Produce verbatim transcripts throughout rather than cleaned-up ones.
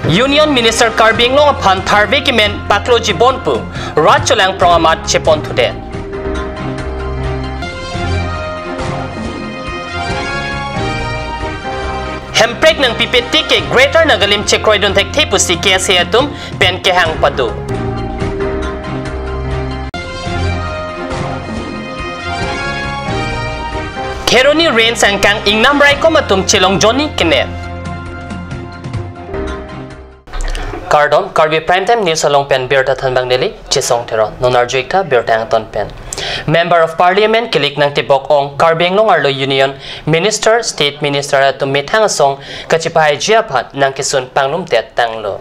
Union Minister Karbi Anglong aphan tharve kemen pakloji bon pu rat cholang prong amat cheponthudet. Hemprek nangpipe tik ke Greater Nagalim chekroidun thekthe pusi K S A atum pen kehang pado. Kheroni Range angkang ingnam raikom atum chelong jonni kenet. Kardom, Karbi Prime Time News along pen birta thanbang neli, Chesong Teron. Non arju-ik tha birta angton pen. Member of Parliament kilik nangtibok ong Karbi Anglong arlo Union Minister, State Minister atum methang asong kachepahaiji aphan nangkesun panglumdet tanglo.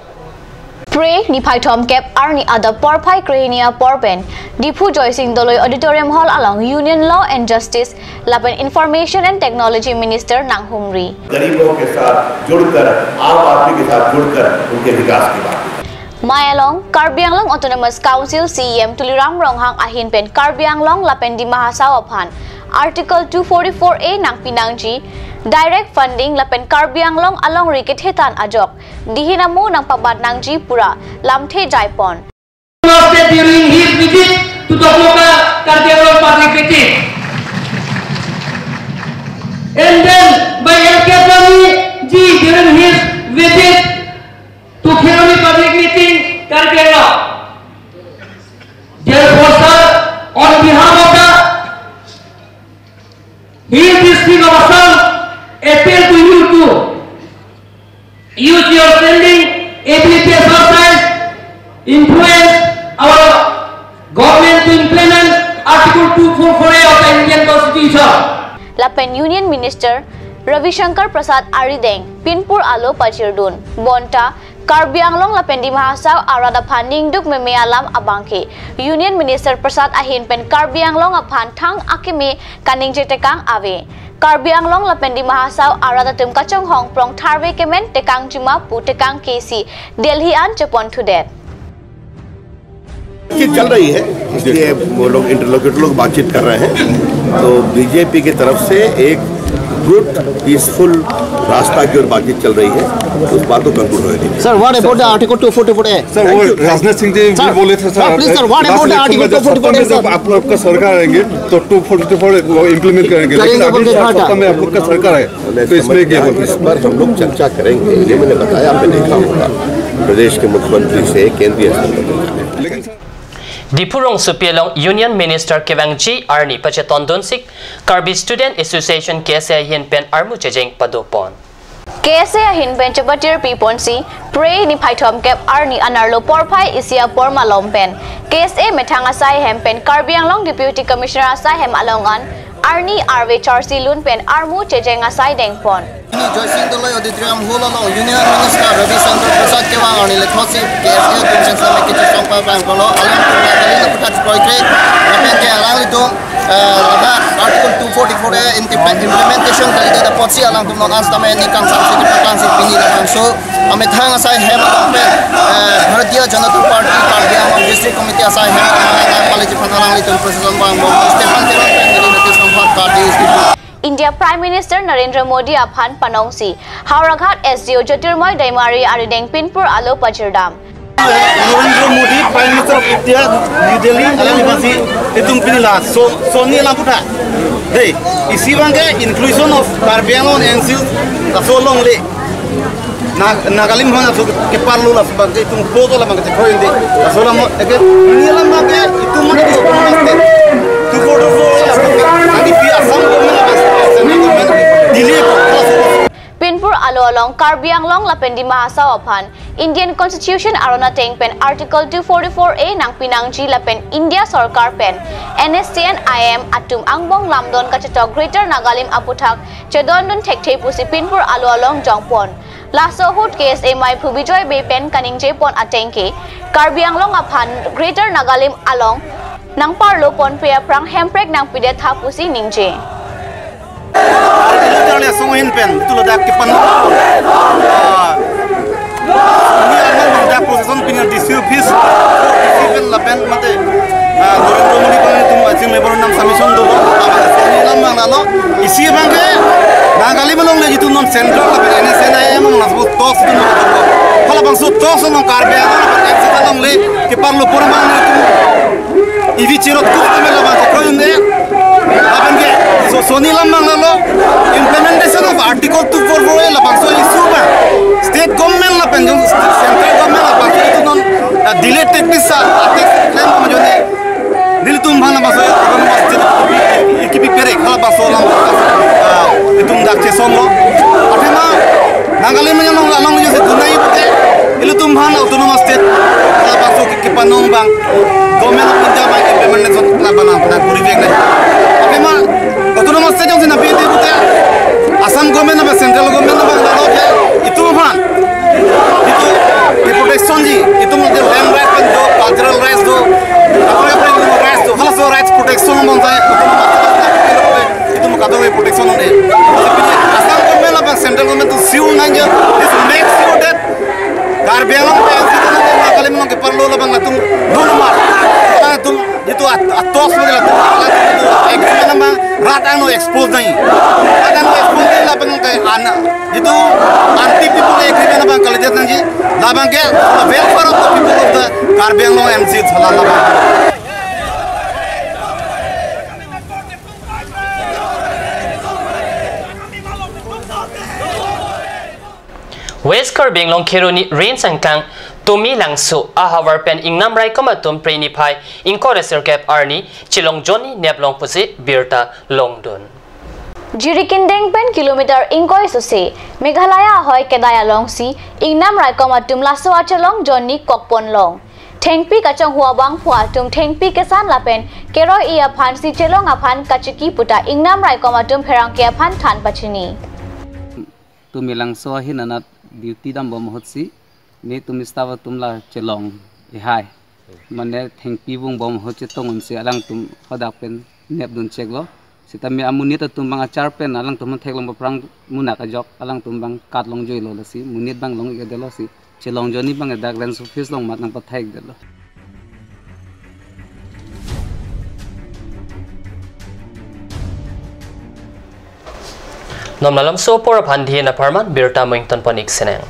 Phre niphai thomkep arni adap porphai krehini apor pen Diphu Joysing Doloi Auditorium Hall along Union Law and Justice lapen Information and Technology Minister nanghumri. गरीबों के साथ जुड़कर, आम आदमी के साथ जुड़कर उनके विकास की बात की। Mei along Karbi Anglong Autonomous Council C E M Tuliram Ronghang ahin pen Karbi Anglong lapen Dima Hasao aphan Article two forty-four A nangpi nangji, direct funding lapen Karbi Anglong alongri kethetan ajok dihin amo nangpabat nangji pura lamthe jaipon. State during his visit to Dokmoka Karbi Anglong Public Meeting. And then by L K Advani ji during his visit to Kheroni Public Meeting, Karbi Anglong. Therefore, sir, on behalf of the Hill District of Assam, appeal to you to use your standing ability, exercise influence our government to implement Article two four four A of the Indian Constitution. Lapen Union Minister Ravi Shankar Prasad arideng pinpur alo pachirdun. Bonta Karbi Anglong lapen Dima Hasao arat aphan ningduk meme alam abangke Union Minister Prasad ahin pen Karbi Anglong aphan thang akeme kaningje tekang ave. Karbi Anglong lapen Dima Hasao arat atum kachonghong prong tharve kemen tekangji ma pu tekangke si Delhi an cheponthudet. बातचीत चल रही है, इसलिए वो लोग, इंटरलोक्यूटर लोग बातचीत कर रहे हैं। तो बीजेपी की तरफ से एक गुड पीसफुल रास्ता की ओर बातचीत चल रही है, उस बात को कंक्लूड होने दीजिए। Sir, what about the Article two forty-four A? Sir, वो राजनाथ सिंह जी भी बोले थे, sir, please, sir, what about the Article two forty-four A, sir? आप लोग का सरकार आएंगे तो टू फोर्टी फोर वो इम्प्लीमेंट करेंगे, लेकिन अभी सत्ता में आप लोग का सरकार है, तो इसमें क्या बोलते हैं? इस पर हम लोग चर्चा करेंगे। ये मैंने बताया, आपने देखा होगा, प्रदेश के मुख्यमंत्री से केंद्रीय स्तर पर। लेकिन sir, Diphu rongsopi along Union Minister kevangji arni pachetondun sik Karbi Student Association K S A ahin pen armu chejeng padopon. K S A ahin pen chepatir piponsi phre niphai thomkep arni anarlo porphai isi apor malom pen K S A methang asai hem pen Karbi Anglong Deputy Commissioner asai hem along an arni arve charsi lun pen armu chejeng asai dengpon. Joysing Doloi Auditorium Hall along Union Minister Ravi Shankar Prasad kevang arni le thotsi K S A atum pen same kechesong pabang kono alam tum na kali na puthak kroikre. Lapen ke alanglitum, eh, ladak Article two forty-four A implement-, implementation kalidet apotsi alangtum non an sitame ni kangsam si kepakang si pini labangso amethang asai hem along pen, eh, Bharatiya Janata Party Karbi Anglong District Committee asai hem along paleji aphan alanglitum procession vangpo. Stephen Teron pen, Neli Nitish Rongphar, Karbi District. India Prime Minister Narendra Modi aphan panongsi Howraghat S D O Jyotirmoy Daimari arideng pinpur alo pachirdam. Narendra Modi, Prime Minister of India, New Delhi, alang ipasi itum pini la so, sonni alam puthak. Dei, isi abangke inclusion of Karbi Anglong and N C Hills, laso alongle. Na, Nagalim hon aso keparlo laso abangke itum boto labangke chekroi indi. Laso alam eke, ini alam abangke itum mane di open master. Tu boto so laso abangke, ani pi Assam government, Central government delay ko laso. Pinpur alo along Karbi Anglong lapen Dima Hasao aphan Indian Constitution aron ateng pen Article two forty-four A nangpi nangji lapen India Sorkar pen N S C N I M atum angbong lamdon kachetok Greater Nagalim aputhak chedondun thekthe pusi pinpur alo along jongpon. Laso ahut K S A maiphu Bijoy Bey pen kaningjepon ateng ke Karbi Anglong aphan Greater Nagalim along nangparlo ponpe aphrang hemprek nangpidet tha pusi ningje. Charli asong ahin pen, tu ladak kepan. Ah, ini alam ladak procession pini D C office, D C pen lapen mate, ah, Narendra Modi pen itum aji memorandum submission dolo. Ini alam mang lalo, isi abangke, Nagalim alongle itum non Central lapen N S C N I M along labangso talks dun lo. Halabangso talks along Karbi Anglong lapen N C C alongle keparlo pura mang nelitum ivi chirot kuk kami labang kekroi un-e. Lapen ke so soni lam mang lalo implementation of Article two four four A labangso issue abang state government lapen jong central government labangso itum non, ah, delay tactics, ah, tactics klem ma joni. Nelitum aphan labangso autonomous state kipi pere halabangso alam, ah, itum dak chesong lo. Athema Nagaland along along jose dunai pute ilitum aphan autonomous state halabangso ke- kepanong abang Government of India abang implementation labang nang kuri vek nang. Athema autonomous state jongsi nangpi-e pute Assam government abang central government abang lalo ke itum aphan itum ke protection ji, itum ke land rights pen do, cultural rights do, apre apre itum rights do, halaso rights protection bonsai itum, itum kadokave protection un-e. Pini Assam government lapen central government to sure nangji, this make sure that Karbi Anglong pen sita nang Nagaland along keparlo labang latum lun mar. Latum itum at-, atos mo latum, latum itum agreement abang rat angno expose nangji. Rat angno expose nangji labang ke ana itum anti people agreement abang kalidet nangji. Labang ke for the welfare of the people of the Karbi Anglong M C hala labang. West Karbi Anglong Kheroni Range angkang Tumelangso ahavar pen ingnam raikom atum Phre niphai ingkoi ra sirkep arni chelongjonni neplong pusi birta longdun. Jirikindeng pen kilometer ingkoi sose Meghalaya ahoi kedai alongsi ingnam raikom atum laso achelongjonni kokpon long. Thengpi kachonghu abangphu atum thengpi kesan lapen keroi-i aphansi chelong aphan kachiki puta ingnam raikom atum pherangke aphan than pachini. Tumelangso ahin anat duty dambom ahutsi, netum staff atum la chelong ehai. Mane thengpi vungbom ahut chetong unsi alangtum hadak pen nepdun cheklo. Sitame amonit atum abang achar pen alangtum aphan theklong aphrang munak ajok alangtum abang kat longjoilo lasi, monit abang long-ik-edetlo si. Chelongjonni abang dak range office along mat nangpathai-ikdetlo. Non malomso apor aphan dhi-in apharman birta mo ingtonpon-ik sinang.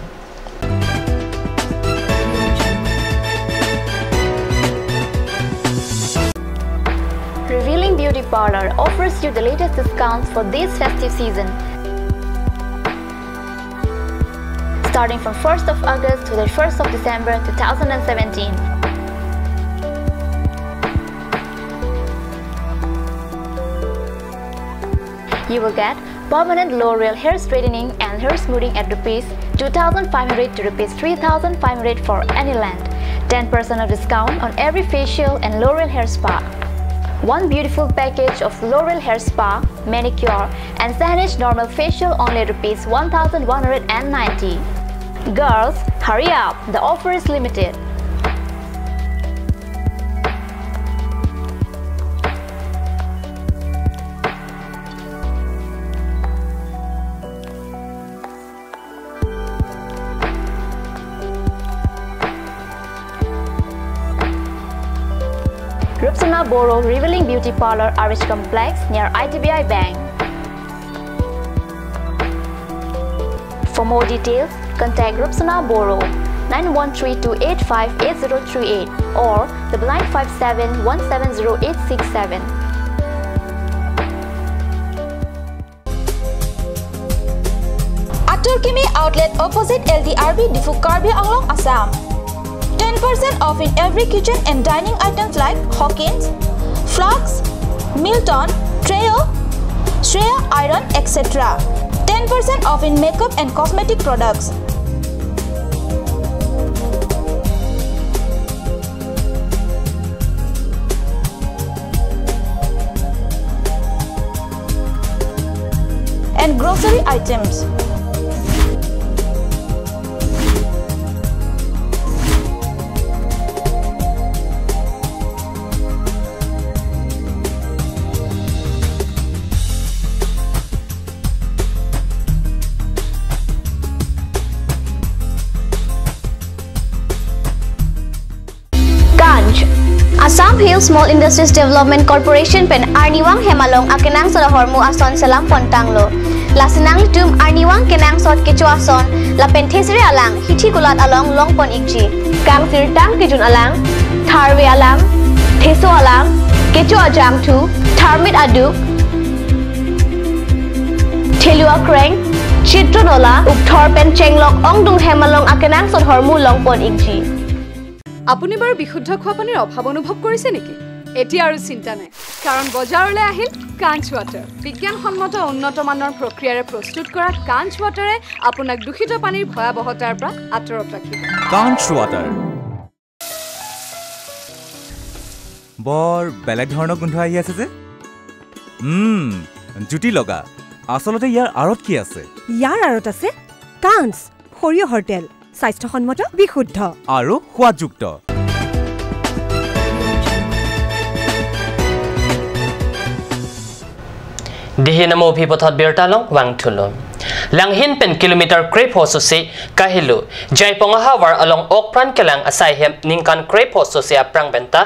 Revealing Beauty Parlor offers you the latest discounts for this festive season. Starting from first of August to the first of December two thousand and seventeen. You will get permanent L'Oreal hair straightening and hair smoothing at rupees two thousand five hundred to rupees three thousand five hundred for any length. Ten percent of discount on every facial and L'Oreal hair spa. One beautiful package of L'Oreal hair spa, manicure, and Saneesh normal facial only rupees one thousand one hundred and ninety. Girls, hurry up! The offer is limited. Rupsuna Boro Revealing Beauty Parlor, R H Complex, near I D B I Bank. For more details, contact Rupsuna Boro, nine one three two eight five eight zero three eight or double nine five seven one seven zero eight six seven. Atur Kimi Outlet, opposite L D R B, Diphu, Karbi Anglong, Assam. Ten percent off in every kitchen and dining items like Hawkins, flasks, Milton, Treo, Shreya iron, et cetera. Ten percent off in makeup and cosmetic products. And grocery items. Ganj. Assam Hill Small Industries Development Corporation pen arnivang hem along akenangsot ahormu ason selam pontanglo. Lasi nanglitum arnivang kenangsot kecho ason lapen thesere alang hithi kulat along longpon ikji. Kangsirtang kejun alang, tharve alang, theso alang, kecho ajangthu, tharmit aduk, thelu akreng, chitron ola, ukthor pen chenglok ongdung hem along akenangsot hormu longpon ikji. আপুনি বাৰু বিশুদ্ধ খোৱা পানীৰ অভাৱ অনুভৱ কৰিছে নেকি? এতিয়া আৰু চিন্তা নাই, কাৰণ বজাৰলৈ আহিল কাঞ্চ ৱাটাৰ। বিজ্ঞানসন্মত উন্নত মানৰ প্ৰক্ৰিয়াৰে প্ৰস্তুত কৰা কাঞ্চ ৱাটাৰে আপোনাক দূষিত পানীৰ ভয়াৱহতাৰ পৰা আঁতৰত ৰাখিব। কাঞ্চ ৱাটাৰ। বৰ বেলেগ ধৰণৰ গোন্ধ আহি আছে যে। উম, জুতি লগা। আচলতে ইয়াৰ আঁৰত কি আছে? ইয়াৰ আঁৰত আছে কাঞ্চ, সৰিয়হৰ তেল, স্বাস্থ্যসন্মত, বিশুদ্ধ। আৰু সোৱাদযুক্ত। Dihi namo aphi puthot birta along vangthulo. Langhin pen kilometer krepho sose kahelo Jaipong ahavar along okpran kelang asai hem ningkan krepho sose aphrang penta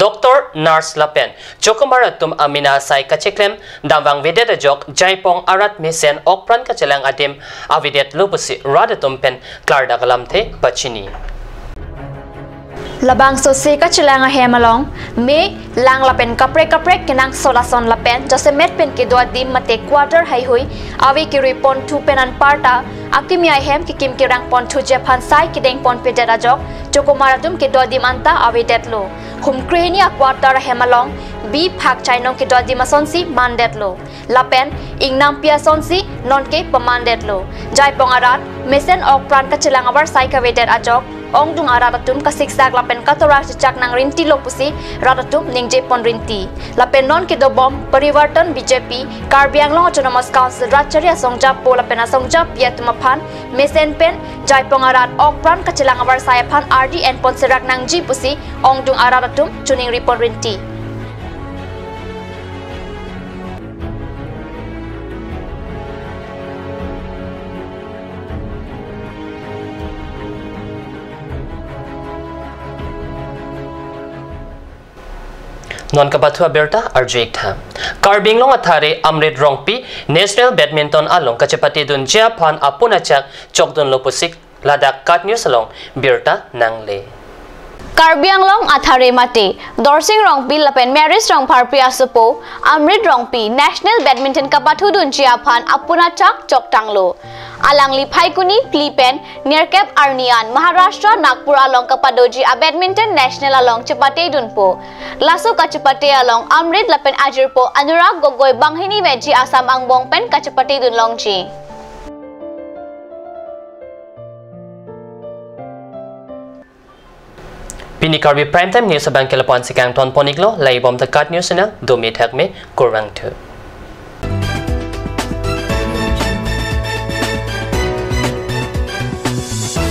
doctor, nurse lapen chokomar atum amena asai kacheklem damvangvedet ajok Jaipong arat mesen okpran kachelang adim avedetlo pusi rat atum pen klardak alamthe pachini. Labangso se kachelang ahem along me lang lapen kaprek kaprek kenangsot ason lapen jasemet pen kedo adim mate quarter haihui ave kerui ponthu pen anparta akimi ahem kekim kerang ponthuji aphan sai kedeng ponpedet ajok chokomar atum kedo adim anta avedetlo. Humkrehini a-quarter ahem along bi phak chainong kedo adim asonsi mandetlo. Lapen ingnampi asonsi nonke pamandetlo. Jaipong arat mesen okpran kachelang avarsai kavedet ajok ongdung arat atum kasiksak lapen katorak chechak nangrintilo pusi rat atum ningje ponrinti. Lapen non kedobom Parivartan B J P Karbi Anglong Autonomous Council rat chari asongjapo lapen asongjapi atum aphan mesen pen Jaipong arat okpran kachelang avarsai aphan ardi enpon serak nangji pusi ongdung arat atum choningri ponrinti. Non kapathu abirta arju-ik tha. Karbi Anglong athare Amrit Rongpi National Badminton along kachepatedunji aphan apun achak chokdunlo pusi ladak KAT News along birta nangle. Karbi Anglong athare mate Dorsing Rongpi lapen Maris Rongpharpi asopo Amrit Rongpi National Badminton kapathudunji aphan apun achak choktanglo. Alangli Phaikuni phli pen nerkep arni an Maharashtra Nagpur along kapadoji a-Badminton National along chepatedunpo. Laso kachepate along Amrit lapen ajirpo Anurag Gogoi banghini veji Assam angbong pen kachepatedunlongji. Pini Karbi Prime Time News abangke lapu-an si kangtonpon-iklo, laibom ta KAT News channel, dome thakme, kurvangthu.